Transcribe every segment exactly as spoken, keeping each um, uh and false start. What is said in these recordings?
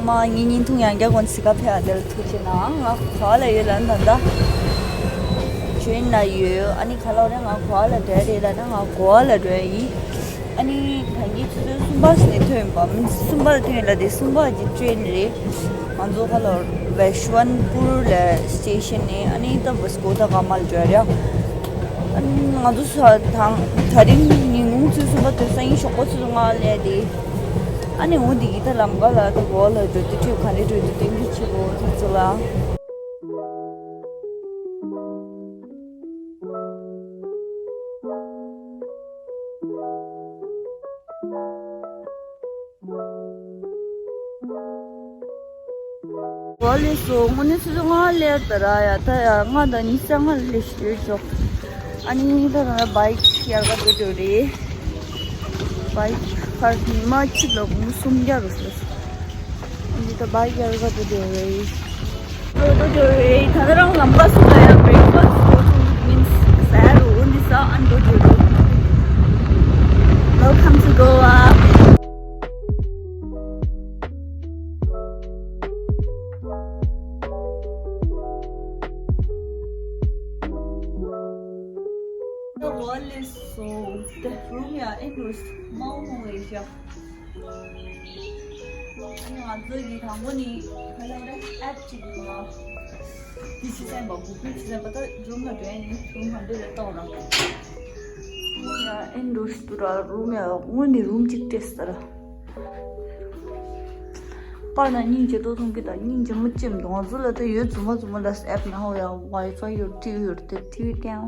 མ་ངའི་བརྙན་ཐུང་ཡང་བསྐྱར་ཁོང་ཚིག་ཁ་ཕེབས་ཨ་དེ་ལ་ཐུགས་རྗེ་གནང་། ང་ག་པ་ལ་ཡོད་ལབ་ན་ད་ལྟ་ཇོན་ལ་ཡོད། ཨ་ནི་ག་ལ་རེད། ང་ག་པ་ལ་འགྲོ་རེད་ལབ་ན་ང་གོ་བ་ལ་འགྲོ་ཡིན། ཨ་ནི་ད་གིན་ཆུ་ཚོད་གསུམ་པ་ནས་ཐོན་པ་མིན་གསུམ་པ་ལ་ཐོན་ལ་དེ་གསུམ་པ་གི་ཊེན་རེད། ང་ཚོ་ག་ལ་ཝེ་ཤུ་ཝན་པུར་ལ་སི་ཊེ་ཤན་ནས་ཨ་ནི་ད་བ་སི་ཀོ་ད་ག་མ་ལ་འགྲོ་རེད། ཨ་ནི་ང་ཚོ་ས་དང་ད་རིང་ཉིན་གུང་ཆུ་ཚོད་གསུམ་པ་ཐོན་ས་ཡིན། ཞོགས་པ་ཆུ་ཚོད་ལྔ་ལ་དེ། ཨ་ནི་འོ་འདི་གི་ད་ལམ་ཁ་ལ་ད་གོ་ལ་འགྲོ་དུས་ཁྲིད་ག་རེ་འགྲོ་དུས་སྟོན་གྱི་ཆེ་གོ་ཐུག་ཚོ་ལ། གོ་ལེ་སོ་དངོས་གནས་ཆུ་ཚོད་ལྔ་ལས་ད་ར་ཡ་ད་ཡ་ལྔ་དང་ཉི་ཤུ་རྩ་ལྔ་ལས་ཤི་ཡོད་ཅོག་ཨ་ནི་ད་ད་བའིཀ་ཡར་ག་འགྲོ་འགྲོ་རེད། བའིཀ་ཕར་ཉི་མ་གཅིག་ལ་སྒོར་མོ་སུམ་བརྒྱ་རུ་སོ། འདི་ད་བའིཀ་ཡར་ག་འགྲོ་འགྲོ་རེད། འགྲོ་འགྲོ་རེད། ད་ད་རང་ལམ་ཁ་སུ་ལ་ཡ་བྲེག་ཕ་སི་ཊི་འགྲོ་ཐུབ་མིན་ཟེར་རུ་འདི་ས་ཨན་འགྲོ་འགྲོ་རེད། Welcome to Goa. ལོ་ལེ་སོ་ད་རུམ་ཡ་ཨེ་འགྲོ་མའོ་མོ་ཨེ་ཤ། ཨ་ནི་ང་ཚོ་གི་དང་པོ་ནི་ག་ལ་རེ་ཨེབ་ཅིག་ལ་དེ་ཕྱི་སེམས་པ་བུ་ཕུ་ཕྱི་སེམས་པ་ད་རུམ་ལ་འགྲོ་ཡ་ཡིན། རུམ་ག་འདྲ་རེ་ལྟོགས་ར། ཡ་ཨེ་འགྲོ་སི་ཏུ་ར་རུམ་ཡ་དངོས་ནི་རུམ་གཅིག་སྤྲད་ས་ར། པར་ན་སྙིང་རྗེ་ཏོ་ཐུང་གི་དང་སྙིང་རྗེ་མོ་ཅེམ་དང་ང་ཚོ་ལ་ད་ཡོད་རྫུན་མ་རྫུན་མ་ལ་ཨེབ་ན་ཧོ་ཡ་ཝའི་ཕའི་ཡོད་ཊི་ཝི་ཡོད་དེ་ཊི་ཝི་སྟེང་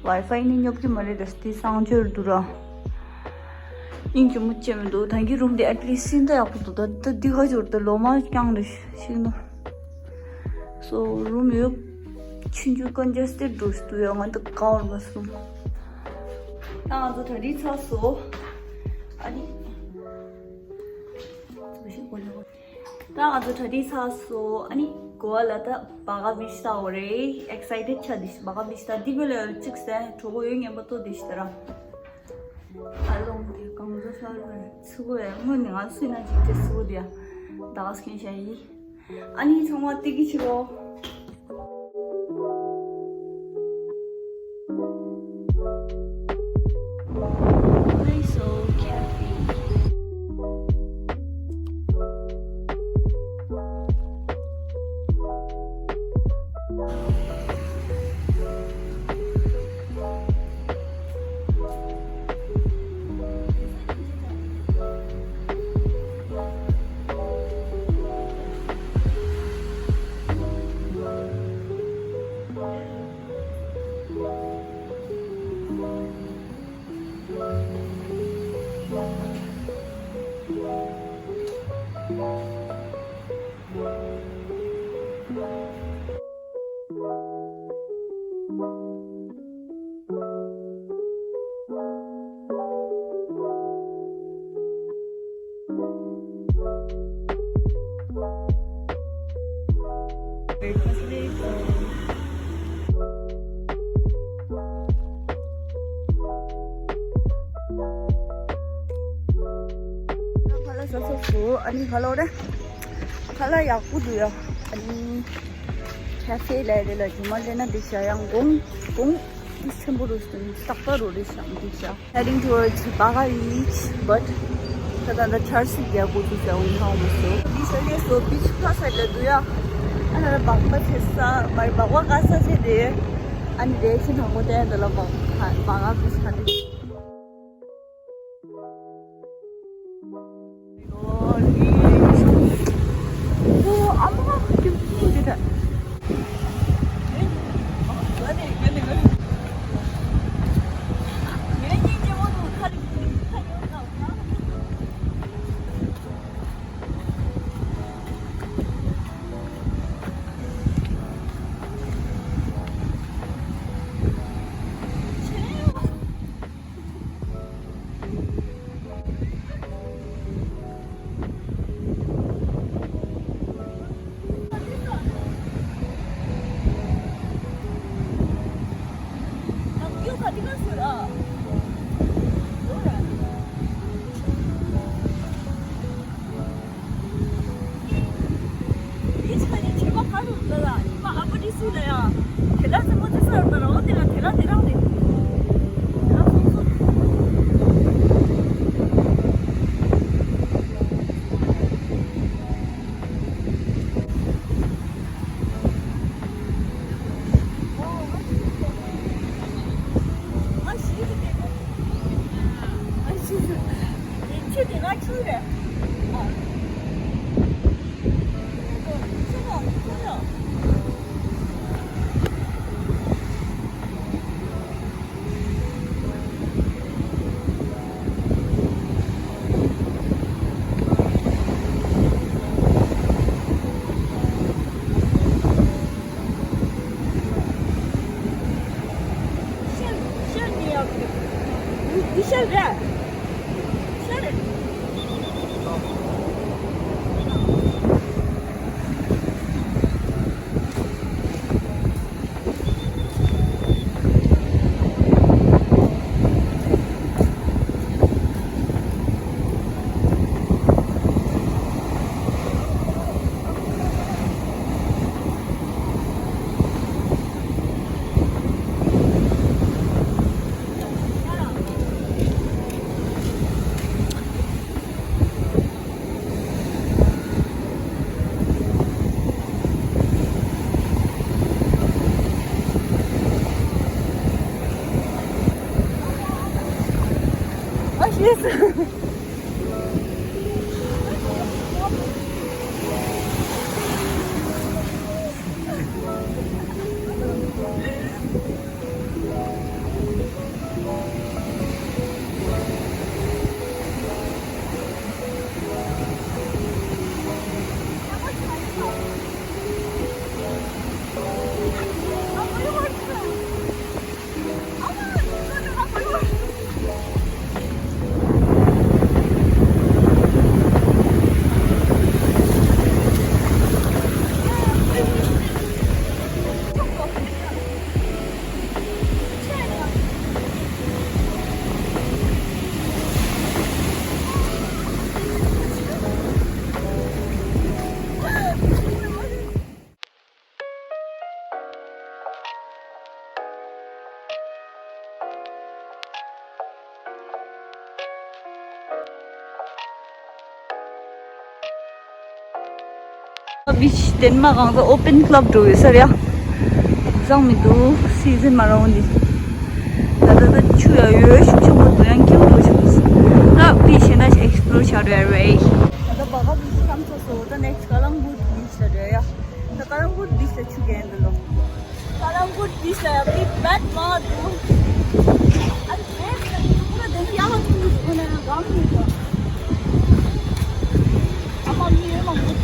ཝའི་ཕའི་ནི་སྙོབ་ཀྱི་མ་རེད་ད་དེ་གསང་སྤྱོད་འདུག་ར། སྙིང་རྗེ་མོ་ཅེམ་འདུག་ད་གི་རུམ་དེ་ཨེཊ་ལི་སི་སིན་ད་ཡག་པོ་འདུག་ད་ད་འདི་ག་ཅོར་ད་ལོ་མ་རྐྱང་རེད་ཤིག་ནོ། སོ་རུམ་ཡོད་ཆུང་ཆུང་ཀོན་ཇེ་སི་ཊེཌ་འགྲོ་སི་འདུག་ཡ་ང་ད་ག་བར་མ་སོང་། ད་ང་ཚོ་གྲ་སྒྲིག་ཚར་སོང་། ཨ་ནི། ད་ང་ཚོ་གྲ་སྒྲིག་ཚར་སོང་། ཨ་ནི་གོ་བ་ལ་ད་བྷ་ག་བྷི་ཤི་ད་འོ་རེད། ཨེག་སའི་ཊེཌ་ཆགས་འདི་བྷ་ག་བྷི་ཤི་ད་འདི་གོ་ལ་གཅིག་ཟེར་གྲོགས་པོ་ཡོད་ངན་པ་ཏོ་འདི་ཤི་ད་ར། ཨ་ལོང་དེ་གང་ཚོ་ཤར་བ་ཚུ་གོ་ཡ་དངོས་ནས་ང་སུ་ཡིན་ན་ཅིག་ཏེ་སུ་གོ་དེ་ཡ་ད་ག་སྐྱེན་ཤ་ཡིན། ཨ་ནི་ཚང་མ་བདེ་སྐྱིད་བྱེད་རོགས། ཁ་ལག་ཟ་ཟ་སོ། ཨ་ནི་ཁ་ལག་རེད། ཁ་ལག་ཡག་པོ་འདུག་ཡ། ཨ་ནི་ཁ་ཧྥེ་ལ་རེད་ལ་ཉི་མ་ལེན་ན་འགྲིག་ཤག་ཡང་དགོང་དགོང་ཆེན་པོ་རུ་སོང་རྟག་པར་རུ་རེད་ཤག་འགྲིག་ཤག Heading towards Baga Beach, but ད་ད་ད་ཆར་ཞིག་རྒྱག་དགོས་ཚུལ་ཟེར་འོང་ཧང་མ་སོ། འདི་ས་ལས་སོ་བིཆ་ཁ་སའི་ལ་འདུག་ཡ། ཨ་ན་ལ་བག་པ་ཆེ་ས་མར་བག་པ་དཀའ་ས་ཆེ་དེ། ཨ་ནི་རེ་ཆེ་ནང་མོ་དེ་འདི་ལ་བག་ཁ་བག་ག་བིཆ་ཁ་དེ། ཆུ་དེ་ན་ཆུ་རེད། ཨ། ཆུ་དང་ཆུ་དང་། ཤར་ཤར་ནས་ཡག་གི། འདི་ཤར་རེད། ཤར་རེད། Beach དེ་ནས་མར་གང་ཟག་open club འགྲོ་ཡོད་ས་རེད་ཡ། བཟང་མི་འདུག season མ་རང་འདི། ད་ལྟ་ད་ཆུ་ཡ་ཡོད་ཤུགས་ཆེན་པོ་འདུག་ཡང་ཁྱིམ་འགྲོ་ཆོག་གི། ད་beach ཡིན་ན་explore བྱ་འགྲོ་ཡ་རེད། ད་ལྟ་བ་ག་beach ལམ་ཚོ་སོ་ད་next Kalangut beach ལ་འགྲོ་ཡ། ད་Kalangut beach ལ་ཆུ་རྒྱག་འདུག་ལོ། Kalangut beach ལ་ཡ་big bad མ་འདུག་ཨ་ནི་བས་ད་ཁོ་ར་དེ་ནི་ཡག་ལ་ཐུག་འདུག་ཁོ་ན་ཡང་གང་མི་འདུག་ཨ་མ་མི་ཡོད་མ་འདུག་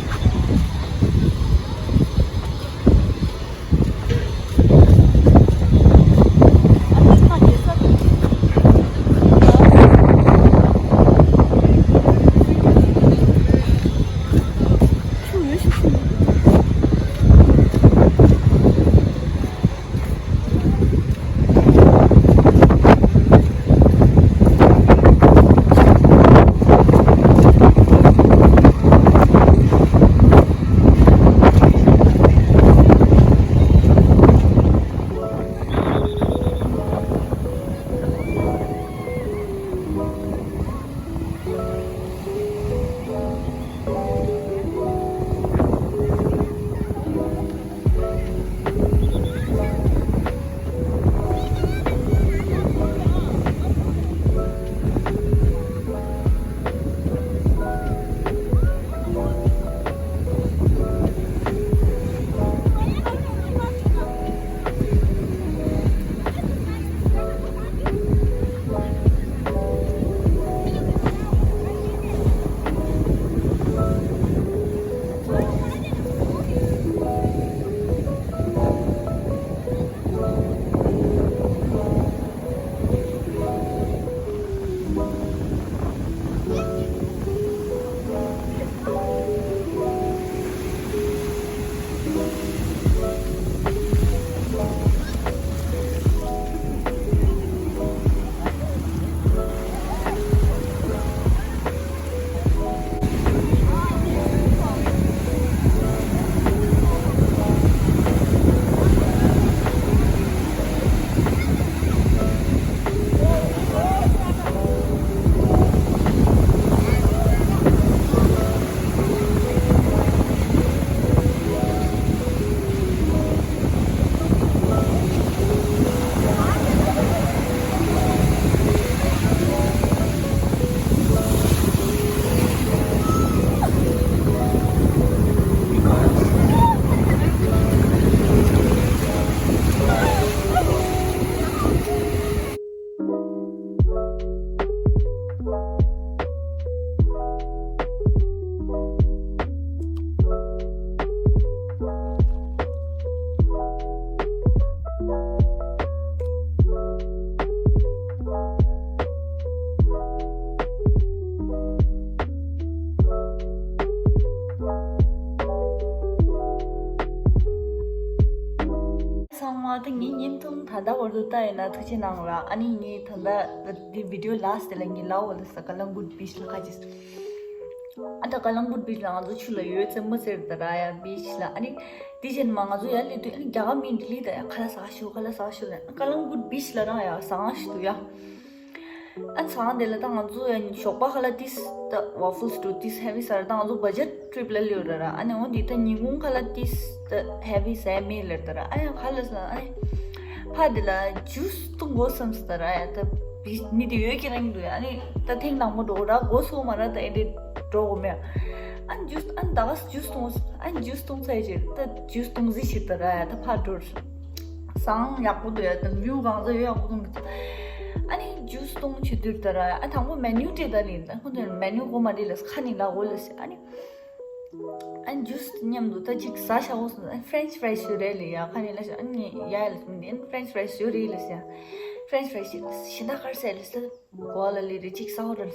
ཨ་ད་ངའི་བརྙན་ཐུང་ད་ལྟ་བར་དུ་ལྟ་ཡིན་ན་ཐུགས་རྗེ་གནང་ར། ཨ་ནི་ངའི་ད་ལྟ་འདི་བི་ཌི་ཡོ་ལ་སི་ཊི་ལ་ངའི་ལ་འོ་ལ་ས་ཀ་ལང་གུད་བིཆ་ལ་ཁ་ཅིག་ཨ་ད་ཀ་ལང་གུད་བིཆ་ལ་ང་ཚོ་ཆུ་ལ་ཡོད་ཚེ་མོ་ཟེར་ད་ར་ཡ་བིཆ་ལ། ཨ་ནི་དེ་བཞིན་མ་ང་ཚོ་ཡར་སླེབས་དུས་ཨ་ནི་རྒྱ་གར་མི་འདི་ལི་ད་ཡ་ཁ་ལག་ཟ་ཤུ་ཁ་ལག་ཟ་ཤུ་ལ། ཀ་ལང་གུད་བིཆ་ལ་རང་ཡ་ཟ་ང་ཤི་འདུག་ཡ། ཨ་ཚང་དེ་ལ་ད་ང་ཚོ་ཡང་ཞོགས་པ་ཁ་ལ་ཏིས་ད་ཝ་ཕལ་སི་འདུག་ཏིས་ཧེ་བི་ཟ་ར། ད་ང་ཚོ་བ་ཇེཊ་ཊི་རིབ་ལ་སླེབས་ར་ར། ཨ་ནི་འོ་འདི་ད་ཉིན་གུང་ཁ་ལ་ཏིས་ད་ཧེ་བི་ཟ་མེད་ལེར་ད་ར། ཨ་ཡང་ཁ་ལ་ཟ་ཨ་ཡང་ཕ་དེ་ལ་ཇུས་འཐུང་དགོས་བསམ་སི་ད་ར། ཡ་ད་བི་མི་དེ་ཡོད་ཀྱི་རང་འདུག་ཡ། ཨ་ནི་ད་ཐེངས་དང་པོ་འགྲོ་ར་དགོས་སོ་མ་ར། ད་ཨེ་འདྲེ་འགྲོ་གོ་མེད། ཨ་ནི་ཇུས་ཨ་ནི་ད་ག་སི་ཇུས་འཐུང་ཨ་ནི་ཇུས་འཐུང་ཚར་རྗེས་ད་ཇུས་འཐུང་ཟི་ཞིག་ད་ར། ཡ་ད་ཕ་འགྲོ་ར། སང་ཡག་པོ་འདུག་ཡ། དང་བིའུ་གང་ཚ་ཡོད་ཡག་པོ་འདུག་མི་འདུག་ཨ་ནི་ཇུས་འཐུང་བྱེད་དུས་ད་ར། ཨ་དང་པོ་མེ་ནིའུ་སྤྲད་ད་ལིན། ད་ཁོ་ཚོས་མེ་ནིའུ་གོ་མ་རེད་ལ་ཁ་ནི་ལ་འོ་ལ་ཟེར། ཨ་ནི་ཨ་ནི་ཇུས་མཉམ་དུ་ད་ཅིག་ཟ་ཤ་འོ་སོང་། ཨ་ནི་ཕ་རེན་ཆི་ཕ་རའི་ཞུ་རེད་ལེ་ཡ། ཁ་ནི་ལ་ཤ་ཨ་ནི་ཡ་ཡ་ལ་ཨ་ནི་ཕ་རེན་ཆི་ཕ་རའི་ཞུ་རེད་ལ་ཟེར། ཕ་རེན་ཆི་ཕ་རའི་ཞུ་ཞིན་ད་གར་ཟེར་ལ་ཟེར། གོ་ལ་ལི་རི་ཅིག་ས་ཧོ་རལ།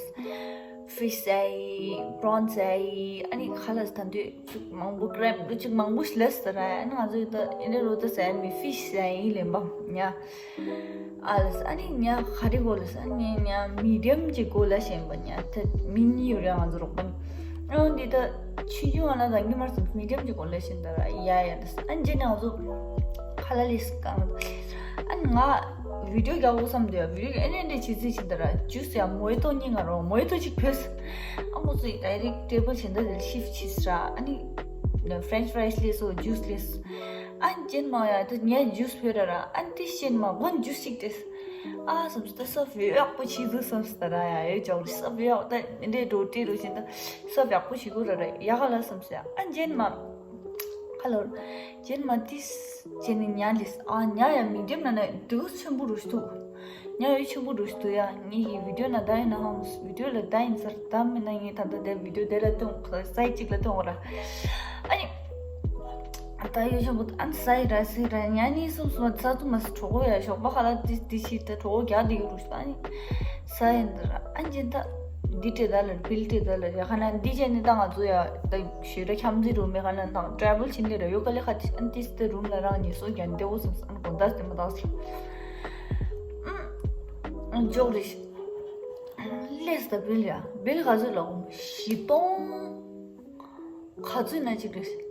ཕིཤ་ཟེར། པྲོན་ཟེར། ཨ་ནི་ཁ་ལ་ད་དུས་ཅིག་མང་པོ་ཀྲེབ་ཅིག་མང་པོ་ཞིག་ལས་ཟེར་ར། ཨ་ནི་ང་ཚོ་ད་ཨིན་རེ་རོ་ད་ཟེར་མི་ཕིཤ་ཟེར་ཡིན་ལེན་པ་ཉ། ཨ་ལས་ཨ་ནི་ཉ་ག་རི་གོ་ལས་ཨ་ནི་ཉ་མི་ཌི་ཡམ་གྱི་གོ་ལ་ཞེན་པ་ཉ་ད་མི་གཉིས་ཡོད་རེད་ང་ཚོ་རོགས་པ་ནི། ཨ་འདི་ད་ཆུ་ཆུ་ང་ལ་ད་ཉི་མར་སོང་མི་ཌི་ཡམ་གྱི་གོ་ལ་ཞེན་ད་ར་ཡ་ཡ་ད་ཨ་ནི་རྗེས་ནས་ང་ཚོ་ཁ་ལ་ལས་གང་ཨ་ནི་ང་། བི་ཌི་ཡོ་རྒྱག་དགོས་བསམ་འདུག་ཡ། བི་ཌི་ཡོ་ཨེ་ནས་འདྲ་བྱེད་རྩིས་བྱེད་འདི་ར། ཇུས་ཡ་མོ་ཨེ་ཏོ་གཉིས་ང་རོ་མོ་ཨེ་ཏོ་གཅིག་ཕུལ། ཨ་ཁོ་ཚོ་ཡི་ཌའི་རེག་ཊི་ཊེ་བལ་བྱེད་འདི་རེད་ཤིཕ་བྱེད་ར། ཨ་ནི་ཕ་རེན་ཆི་ཕ་རའི་ལས་སོ་ཇུས་ལས། ཨ་ནི་ཅན་མ་ཡ་ད་ངས་ཇུས་ཕུལ་ར་ར། ཨ་ནི་དེ་ཤེན་མ་གོན་ཇུས་གཅིག་སྟེ། ཨ་བསམ་སྟེ་སོ་ཡག་པོ་བྱེད་འདུག་བསམ་སྟེ་ར་ཡ་ཡོད་ཅོག་རེད་སོ་ཡག་ད་འདི་འགྲོ་ཏི་རུ་བྱེད་འདི་སོ་ཡག་པོ་བྱེད་དགོས་ར་ར་ཡ་ག་ལ་བསམ་སྟེ་ཨ་ནི་ཅན་མ། ཁ་ལོར། རྗེས་མ་ཏིས། རྗེས་ནས་ཉ་ལིས། ཨ་ཉ་ཡ་མི་འགྲེམ་ན་ནས་དུག་ཆེན་པོ་རུ་ཞིག་འདུག་ཉ་ཡོད་ཆེན་པོ་རུ་ཞིག་འདུག་ཡ། ངེད་ཀྱི་བི་ཌི་ཡོ་ན་ད་ཡིན་ན་ཧང་། བི་ཌི་ཡོ་ལ་ད་ཡིན་ཟེར་ད་མིན་ན་ངས་ད་ལྟ་དེ་བི་ཌི་ཡོ་དེ་ལ་སྟོན་སའི་གཅིག་ལ་སྟོན་འོ་ར། ཨ་ནི། ད་ཡོད་ཆེན་པོ་ཨ་ནི་སའི་ར་སའི་ར་ཉ་གཉིས་གསུམ་གསུམ་ས་ཏུ་མ་སི་གྲོགས་ཡ་ཞོགས་པ་ཁ་ལ་ཏི་ཏི་ཤི་ད་གྲོགས་རྒྱག་དེ་གི་རུ་ཞིག་ཨ་ནི། ས་ཡིན་འདི་ར་ཨན་ཅི་ད། འདི་སྤྲད་ད་ལ་བིལ་སྤྲད་ད་ལ་ར་ཁ་ན་འདི་བྱས་ནི་ད་ང་ཚོ་ཡ་ད་ཞོལ་ར་འཁྱམ་འཛི་རུ་མེ་ཁ་ན་དང་ཊ་རེ་བལ་ཕྱིན་ལེ་ར་ཡོད་ག་ལེ་ཁ་ཅི་ཨན་ཏིས་ཏེ་རུམ་ལ་རང་ཉི་སོ་རྒྱན་ཏེ་འོ་སམ་སམ་གོ་འདའ་སྟེ་མ་དག་སི་ཨ་འཇོག་རེ་ཤི་ལེས་ད་བིལ་ཡ་བིལ་ག་ཚོད་ལ་འོ་བཞི་སྟོང་ག་ཚོད་ན་ཅིག་རེད།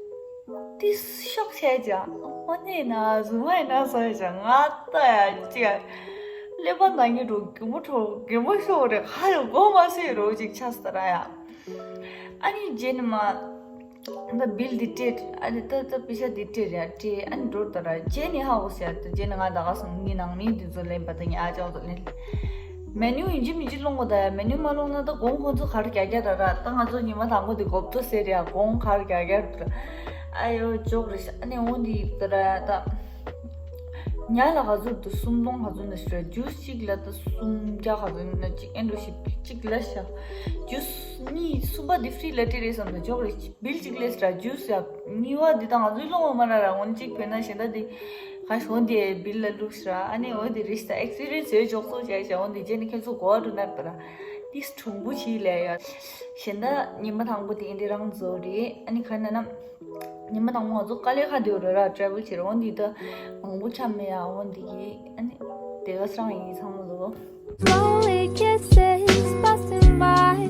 ཏི་ཤོག་བྱས་ཀྱང་ཨ་ནི་ན་རུ་མ་ཡིན་ན་ཟ་ཡ་ཅང་ང་ལྟ་ཡ་ཅི་ཡ། ཀླད་པ་ནང་གི་འགྲོ་གི་མོ་ཁྲོ་གི་མོ་ཤོག་རེ་ཧ་ཡོ་གོ་མ་སེ་རོ་ཅིག་ཆ་ས་ར་ཡ། ཨ་ནི་རྗེས་ནི་མ་ད་བིལ་འདི་སྤྲད་ཨ་ནི་ད་ད་པི་ཤ་འདི་སྤྲད་ར་སྤྲད་ཨ་ནི་འགྲོ་ད་ར་རྗེས་ནི་ཧ་གོ་སེ་ཡ་ད་རྗེས་ནི་ང་ད་ག་སོང་ངི་ནང་མི་འདི་ཚོ་ལེན་པ་ད་ངི་ཨ་ཅག་ཚོ་ལེན། མེ་ནིའུ་ཡིན་གཅིག་མིན་གཅིག་སློང་དགོས་ད་ཡ། མེ་ནིའུ་མ་སློང་ན་ད་གོང་ཁོང་ཚོ་གར་རྒྱག་རྒྱག་ར་ར། ད་ང་ཚོ་ཉི་མ་དང་པོ་དེ་གོབ་ཏོ་ཟེར་ཡ་གོང་གར་རྒྱག་རྒྱག་ར། ཨ་ཡོ་ཅོག་རེ་ཤ་ཨ་ནི་འོ་འདི་ད་ར་ད། ཉ་ལ་ག་ཚོད་དུ་སུམ་སྟོང་ག་ཚོད་ན་ཤི་ར། ཇུས་གཅིག་ལ་ད་སུམ་བརྒྱ་ག་ཚོད་ན་གཅིག་ཨེ་འགྲོ་ཞིག་གཅིག་ལ་ཤ། ཇུས་གཉིས་གསུམ་པ་དེ་ཕི་རི་ལ་སྤྲད་རེད་བསམ་ད་ཅོག་རེ་བིལ་གཅིག་ལས་ཤི་ར། ཇུས་ཡ་གཉིས་པ་འདི་ད་ང་ཚོའི་སློང་བ་མ་ར་ར་འོ་ནི་གཅིག་བོད་ན་གཞན་ད་དེ། ཁ་ཤོ་འདི་བིལ་ལ་བླུགས་ཤི་ར། ཨ་ནི་འོ་འདི་རེ་ཤ་ད་ཨེག་སི་པི་རི་ཡན་སི་ཡོད་ཅོག་ཙོ་བྱས་ཤ་འོ་འདི་རྗེས་ནི་ཁྱེད་ཚོ་གོ་བ་འགྲོ་ནར་ད་ར། ཏིས་གྲུང་པོ་ཆི་ལས་ཡ། གཞན་ད་ཉི་མ་དང་པོ་དེ་འདི་རང་བཟོ་རེད། ཨ་ནི་ཁ་ན་ན། ཉི་མ་དང་པོ་ང་ཚོ་དཀའ་ལས་ཁག་དེ་རོ་ར་ཊ་རེ་བལ་བྱེད་ར་འོ་འདི་ད་མང་པོ་འཁྱམ་མེད་ཡ་འོ་འདི་གི་ཨ་ནི་དེ་ག་སང་ཡིན་ཚང་མ་ལོ། Slowly kisses passing by.